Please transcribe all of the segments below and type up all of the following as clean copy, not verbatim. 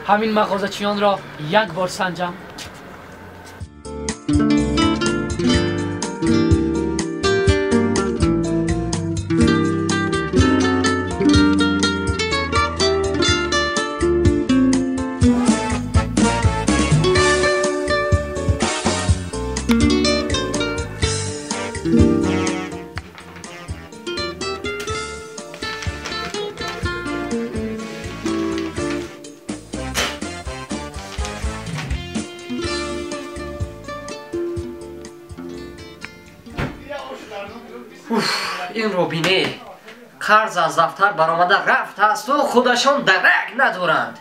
Ҳамин мағозачиёнро як бор санҷам. Инро бине, қарз аз дафтар баромада рафтаасту худашон дарак надоранд.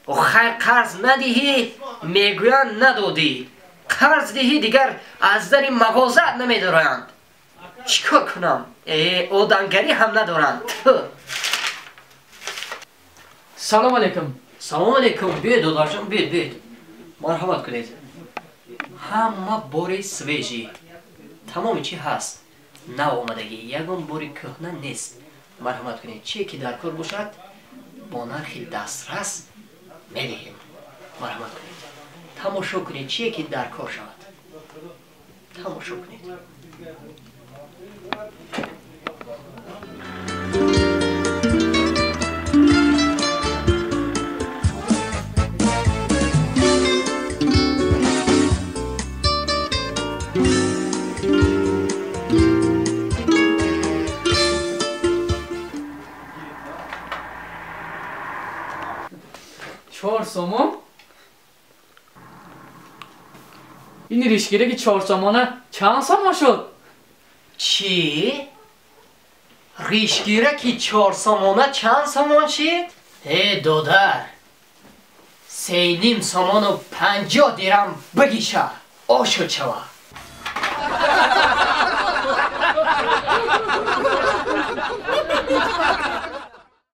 Хайр, қарз надиҳӣ, мегӯянд надодӣ. Қарз диҳӣ, дигар аз дари мағозаат намедоранд. Чӣ кор кунам? Одамгарӣ ҳам надоранд. Салом алейкум. Салом алейкум. Биёед, додарҷон, биёед, биёед. Марҳамат кунед. Ҳама бори свежий, тамоми чӣ ҳаст, навомадагӣ, ягон бори кӯҳна нест. Марҳамат кунед, чие ки дар кор бошад, бо нархи дастрас медиҳем. Марҳамат кунед, тамошо кунед, чие ки дар кор шавад, тамошо кунед. 4 сомон? Ин ришгираки 4 сомона чанд сомон шуд? Чӣ? Ришгираки 4 сомона чанд сомон шид? Э, додар, 3,5 сомону 50 дирам бигиша, ошуд шава.